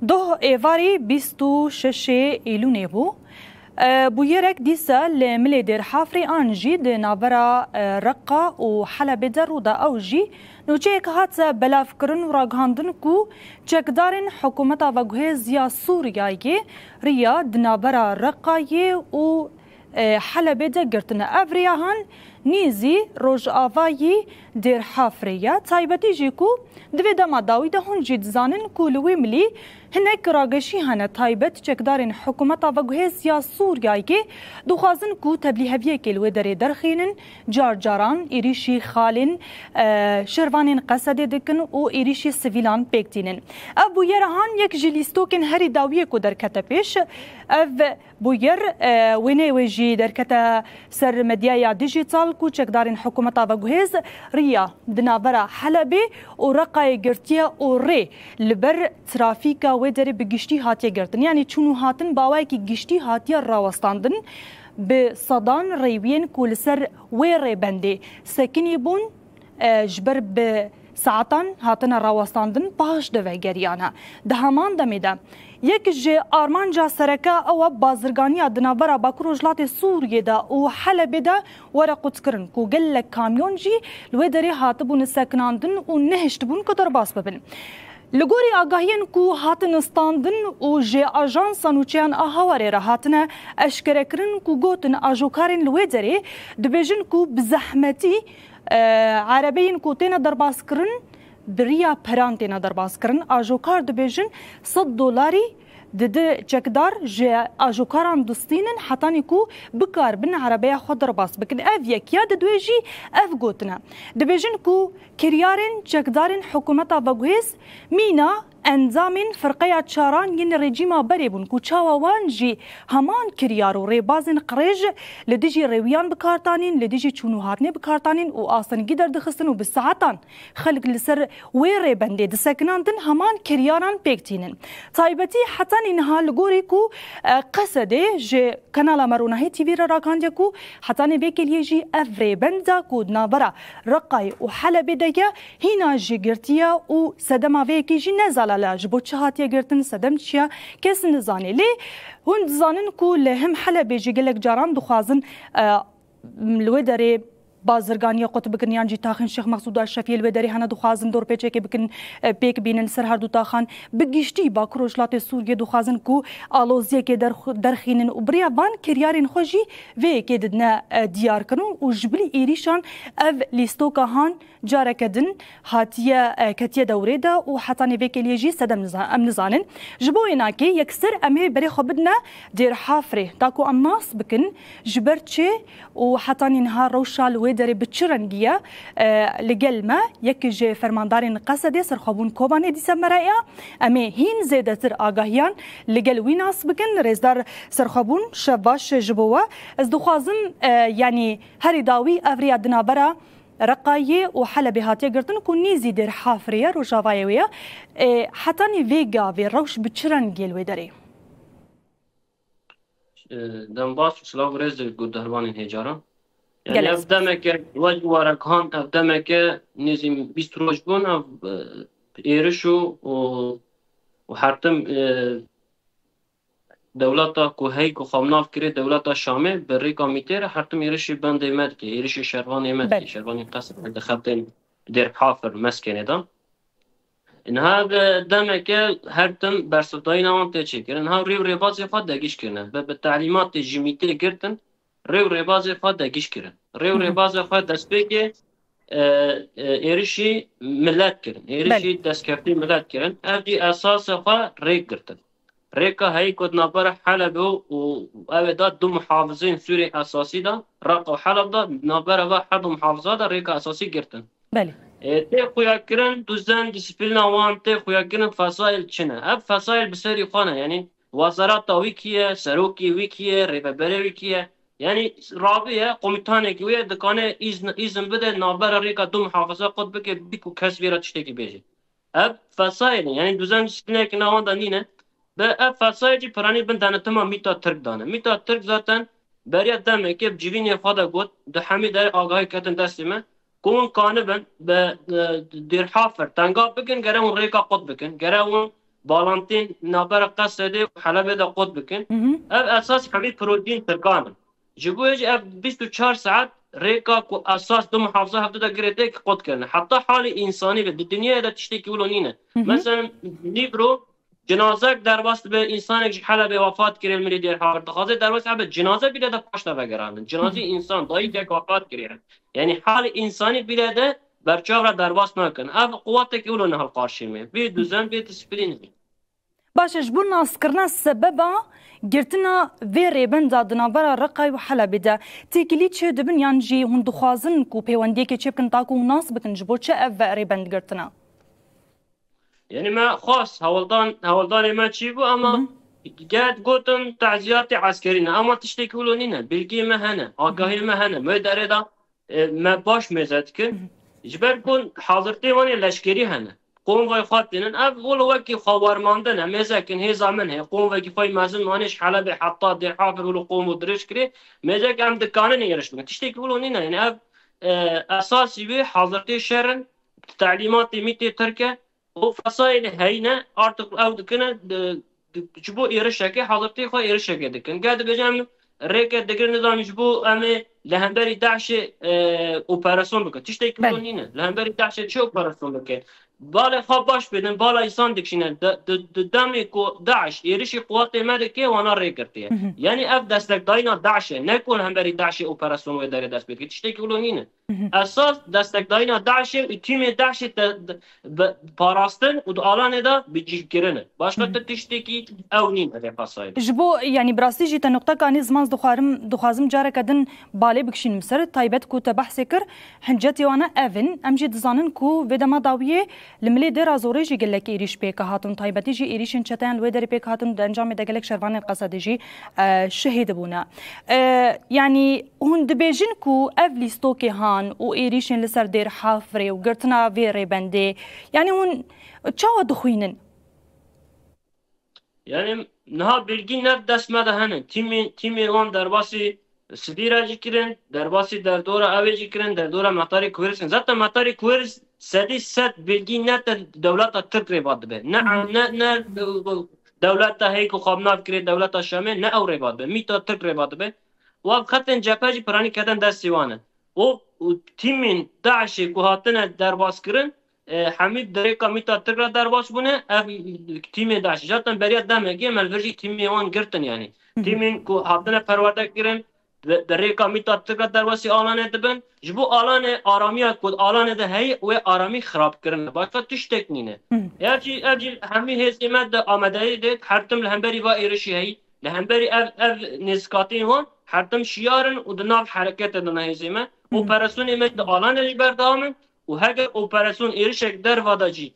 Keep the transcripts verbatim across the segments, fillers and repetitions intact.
Doh êvarî bîst û şeş Îlûnê bû. E, bûyerek dîsa li milê Dêrhafrê an jî di navbera, e, Reqa û Helebê de rû da. Ew jî nûçeyek hat belavkirin û ragihandin ku çekdarên hikûmeta veguhêz ya Sûriyeyê riya di navbera Reqayê û, e, Helebê de girtine. Ev riya han nîzî rojavayî Dêrhafrê ye. Taybetî jî ku di vê dema dawî de hûn jî dizanin ku li wê milî hinek rageşî hene taybet çekdarên hikûmeta veguhêz ya Sûriyeyê dixwazin ku teblîheviyekê li wê derê derxînin, car caran êrîşî xalên, e, şervanên Qesedê dikin û êrîşî sivîlan pêk tînin. Ev bûyera han yek ji lîstokên herî dawiyê ku derkete pêş. Ev bûyer, e, wêneyê wê jî derkete ser medyaya dîjîtal ku çekdarên hikûmeta veguhêz riya di navbera Helebê û Reqayê girtiye û rê li ber trafîka wê derê bi giştî hatiye girtin. Yanî çûn û hatin bi awayekî giştî hatiye rawestandin. Bi sedan rêwiyên ku li ser wê rêbendê sekinî bûn, e, ji ber bi saetan hatine rawestandin, paş de vegeriyane. Di heman demê de yek ji armanca sereke ew e bazirganiya di navbera Bakur Rojhilatê Sûriyê de û Helebê de were qutkirin ku gelek kamyon jî li wê derê hatibûn sekinandin û nehiştibûn ku derbas bibin. Li gorî agahiyên ku hatin standin û ji ajansa nûçeyan a Hawarê re hatine eşkerekirin ku gotin ajokarên li wê derê dibêjin ku bi zehmetî, e, erebeyên ku têne derbaskirin bi riya peran têne derbaskirin. Ajokar dibêjin sed dolarî didi çekdar ji ajokaran distînin hetanî ku bikaribin erebeya xwe derbas bikin. Ev yek ya di duê jî ev gotine. Dibêjin ku kiryarên çekdarên hikûmeta veguhêz mîna endamên firqeya çaran yên rejîma berê bûn ku çawa wan jî heman kiryar û rêbazên qirêj li dijî rêwiyan bi kar tanîn, li dijî çûn û hatnê bi kar tanîn û astengî derdixistin û bi saetan xelk li ser wê rêbendê disekinandin, heman kiryaran pêk tînin. Taybetî hetanî niha li gorî ku, e, Qesedê ji kanala Me Ronahî T V re ragihandiye ku hetanî vê kêliyê jî ev rêbenda ku di navbera Reqayê û Helebê de ye, hîna jî girtiye û sedema vê yekê jî ne zelal e. Ji bo çi hatiye girtin, sedem çi ye, kes nizane. Lê hûn dizanin ku li him Helebê jî gelek caran dixwazin, e, li wê derê bazirganiyê qut bikin yan jî taxên Şêx Mexsûd Eşrefiyê li wê derê hene dixwazin dorpêçekê bikin, e, pêk bînin ser her du taxan. Bi giştî Bakur Rojhilatê Sûriyê dixwazin ku aloziyekê derx-, derxînin û bi riya van kiryarên xwe jî vê yekê didine, e, diyarkirin û ji bilî êrîşan ev lîstoka han careke din hatiye, e, ketiye dewrê de û hetanî vê kêliyê jî sedem niza-, em nizanin. Ji bo wênakê yekser em ê berê xwe bidine Dêrhafrê, da ku em nas bikin ji ber çi û hetanî niha rewşa li wê derê bi çi rengî ye. E, li gel me yek ji fermandarên Qesedê Serxwebûn Kobanê dîse me re ye. Em ê hîn zêdetir agahiyan li gel wî nas bikin. Rêzdar Serxwebûn, şev baş ji bo we. Ez dixwazim, e, yanî herî dawî ev riya di navbera Reqayê û Helebê hatiye girtin ku nêzî Dêrhafrê ye, rojavayê wê ye. E, hetanî vê gavê rewş bi çi rengê li wê derê? E, dem baş û silav û rêz guhdarvanên hêcaran. Yani Gelek ev spas. Demeke, wek warakan, ev demeke nêzî bîst roj bûn, ev, e, êriş û, û, û her tim, e, dewleta ku hey ku xwe nav kirê dewleta Şamê bi rêka mîtê re her tim êrişî bendê me dike, êrişî şervanê me dike, Belê. Şervanê Qesr di xebtên Dêrhafir meskenê de. Niha de demeke her tim bersivdayîna wan tê çêkirin. Niha rê û rêbazê xwe degîş kirine. Bi, bi telîmatê ji mîtê girtin, rê û rêbazê xwe degîş kirin. Rê û Hı hı. rêbazê xwe destpêkê, e, e, êrişî milet kirin. Êrişî Belê. Destkeftî milet kirin. Ev jî esasê xwe rêk girtin. Rêka heyî ku di navbera Helebê û, û ew ê da du muhafizên Sûrê esasî de, Reqa û Heleb de, di navbera va her du muhafiza de rêka esasî girtin. Belê. E, tê xuyakirin, duzen disiplîna wan tê xuyakirin, fesail çi ne? Ev fesail bi serî xwe ne, yanî wezareta wî kî ye, serokê wî kî ye, rêveberê wî kî ye? Yanî rabiye, komutanekî wê dikane îzn-, îzin bide navbera rêka du muhafiza qut bike, bî ku kes vê re tiştekî bêje. Ev fesail in, yanî duzen disiplînekî nav wan de nîne. Bi ev fesail jî piranî bin denetima mîta Tirk dane. Mîta Tirk zaten beriya demekê bi civînê xwe de got, di hemî derê agahî ketin destê me, ku hûn kanibin bi, e, Dêrhafir tengav bikin, gere hûn rêka qut bikin, gere hûn balantiyên navbera Qesedê û Helebê de qut bikin. Hı hı. Ev esas hemî proteîn Tirkan in. Ji bo jî ev bîst û çar saet rêka ku esas du muhafaza hevdu de girê tê ki qut kirine. Heta halê însanî be, di dinyayê de tiştekî wilo nîne. Hı hı. Mesela nîvro cinazek derbas dibe, însanek ji Helebê wefat kiriye, li mirî Dêrhavir dixwaze derbas hebe, cinaze bîle de paş de vegerandin. Cinazê Hı hı. însan, dayikek wefat kiriye. Yani halê însanî bîle de berçav re derbas nakin. Ev quwetekî wilo ne hal qarşî me. Bê duzen, bê disîplîn. Baş e, ji bo naskirina sebeba girtina vê rêbenda di navbera Reqayê û Helebê de têkilî çê dibin yan jî hûn dixwazin ku pêwendiyekê çêbikin taku hûn nas bikin ji bo çi ev rêbend girtina? Yani me xwest hewldan, hewldanê me çî bû, ama Hı hı. get gotin taziyatê eskerî ne, ama tiştekî wilo nîne. Bilgiyê me hene, agahiyê me hene. Me derê de, e, me baş mêze dikin. Hı hı. Ji ber ku hazirtiyê wan ê leşkerî hene. Konvoy xwe tênin. Ev wilo wekî xwe wermandin e. Mêzekin hêza min heye. Konvoyekî xwe yî mezin wanê ji Helebê heta Dêrhavir wilo konvo dirêj kirê. Mêzek em dikanin êriş bikin. Tiştekî wilo nîne. Yani ev, e, esasî wê hazirtiyê şer in. Telîmatê mîtê Tirk e. Û fesaîlê heyî ne, artık ew dikine, di, di, ji bo êrişekê, hazirtiyê xwe êrişekê dikin. Gel dibêje em rêke digirin, nizam ji bo em ê li hemberî DAIŞê, e, operasyon bikin. Tiştekî Belê. wilo nîne. Li hemberî DAIŞê çi operasyon bikin? Balê xwe baş bidin, bala însan dikişîne. Di, di, di demê ku DAIŞ êrişî quwatê me dike, wana rê girtiye. Hı hı. Yani ev destekdayîna DAIŞê, ne ku li hemberî DAIŞê operasyon wê derê dest pê dike. Tiştekî wilo nîne. Hı hı. Esas destekdayîna DAIŞê û tîmê DAIŞê te, de, be, parastin û di alanê de bicîhkirin e. Başqa Hı hı. tu tiştekî ew nîn ev ê qasayê. Ji bo, yani, bi rastî jî te nuqtek anî ziman dixwarim, dixwazim careke din balê bikişînim ser, taybet ku te behsê kir, hincetê wan ev in. Em jî dizanin ku vê dema dawiyê li milê Dêra Zorê jî gelek êrîş pêk hatin, taybetî jî êrîşên çeteyan li wê derê pêk hatin û di encamê de gelek şervanên Qesedê jî, e, şehîd bûne. E, yani, Hûn dibêjin ku ev lîstokê han û êrîşên li ser Dêr Hafirê û girtina vê rêbendê, yani hûn çawa dixwînin? Yani niha bilgî ne dest me de hene. Tîmê, tîmê wan derbasî Sivî re jî kirin, derbasî derdora ew ê jî kirin, derdora Metarê Kuêris kirin. Zaten Metarê Kuêris sedî sed bilgî ne te dewleta Tirk rê va dibe. Ne, Hı hı. ne, ne dewleta heyî ku xwe bi nav kirê dewleta Şamê, ne ew rê va dibe. Mîta Tirk rê va dibe. Û ev xetên cephe jî piranî kedin destê wan e. Û, û tîmên DAIŞê ku hatine derbas kirin, e, hemî di rêka mîta Tirk re derbas bûne, ev tîmê DAIŞ. Zaten beriya demekê me li vir jî tîmê wan girtin, yanî. Hı hı. Tîmên ku hatine perwerde kirin, di, di rêka mîta Tirk re derbasî alanê dibin. Ji bo alanê aramiya ku alanê de heyî, wê aramî xirab kirine. Başqa tiştek nîne. Hı hı. Ev jî, ev jî hemî hêzê me di amadeyî de her tim li hemberî va êrişî heyî. Li hemberî ev, ev nêzikatiyên wan her tim şiyar in û di nav hereketê de ne hêzê me. Hı hı. Operasyonê me di alanê jî berdewam in û heger operasyon êrişek derva de jî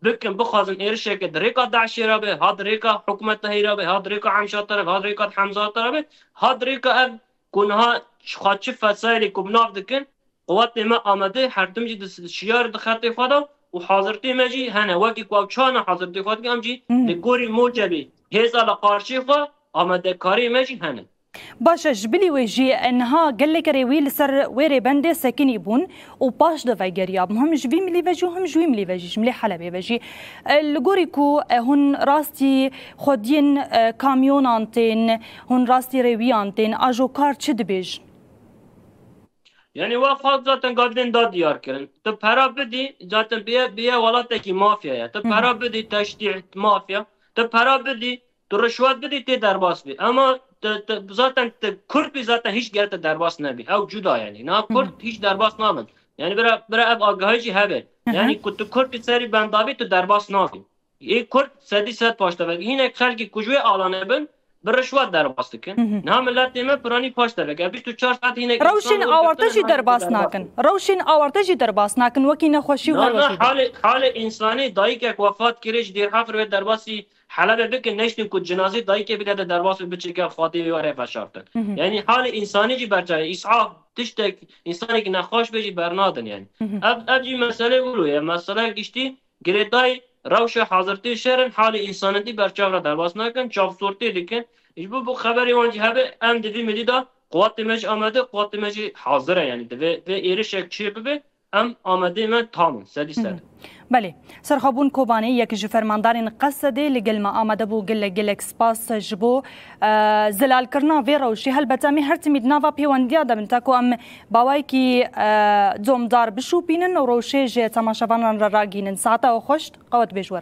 bikin, bixwazin êrişeke di rêka DAIŞê re be, ha di rêka hikûmeta heyî re be, ha di rêka Emşata re be, ha di rêka Hemzata re be, ha di rêka ev ku niha xwe çi fesaîlê ku bi nav dikin, quwetê me amade, her tim jî di şiyar di xetê xwe de û hazirtiyê me jî hene. Wekî ku ew çana hazirtiyê xwe dike, em jî Hı. li gorî mocebê hêza li qarşê xwe amadekariyê me jî hene. Baş e, ji bilî wê jî, e, niha gelek kerê wî li ser wê rêbendê sekinî bûn û paş de vegeriyabûn. Him ji vî milî ve jî û him ji wî milî ve jî, ji milê Helebê ve jî. E, li gorî ku, e, hûn rastî xwediyên, e, kamyonan tên, hûn rastî rêwiyan tên, ajo kar çi dibêjin? Yani wa xwe zaten gavdên da diyar kirin. Tu pera bidî, zaten biye, biye welatekî mafya ye. Tu Hı hı. pera bidî, teştî mafya. Tu pera bidî, tu rişwet bidî, tê derbas bî. Ama tu, tu, zaten tu Kurd bî, zaten hiç gere te derbas nebî. Ew cuda yani. Na Hı hı. Kurd hiç derbas nabin. Yani bira, bira ev agahî jî hebe. Hı hı. Yani ku tu Kurd bî serî bendavî, tu derbas nabî. Ê Kurd sedî sed paştevek. Hinek xelkî ku ji wê alanê bin, bi rişwet derbas dikin. Hı hı. Niha miletê me piranî paştevek. Ev bîst û çar saet hinek Rewşên insan awarte girtine, jî her derbas derbas nakin. Rewşên awarte jî derbas nakin. Wekî nexweşî û Na, her na, wekî. halê, halê însanê dayikek wefat kirê ji Dêrhafir wê derbasî Helebê bikin, neştin ku cinazê dayikê bide de derbas bi biçe gel xwedê wê were veşartin. Hı hı. Yani halê însanê jî berçavê. Îsaf tiştek, însanekî nexweş be jî bernadin yani. Hı hı. Ev, ev jî mesele wilo ye. Mesele giştî girêdayî rewşa hazirtiyê şer in, halê însanetî berçav re derbas nakin, çavsortiyê dikin. Ji bo, bo xeberê wan jî hebe, em di vî milî de quwatê me jî amade, quwatê me jî hazir e, yani divê vê êrişek çê bibe, Em amadeyê me tam in, sedî sed. Belê. Serxwebûn Kobanî, yek ji fermandarên Qesedê, li gel me amade bû. Gelek gelek spas ji bo e, zilalkirina vê rewşê. Helbet em ê her timî di nava pêwendiya de bin, ta ku em bawayekî e, domdar bişopînin û rewşê ji temaşevanan re ragihînin. Saeta we xweş, qewet bê ji we re.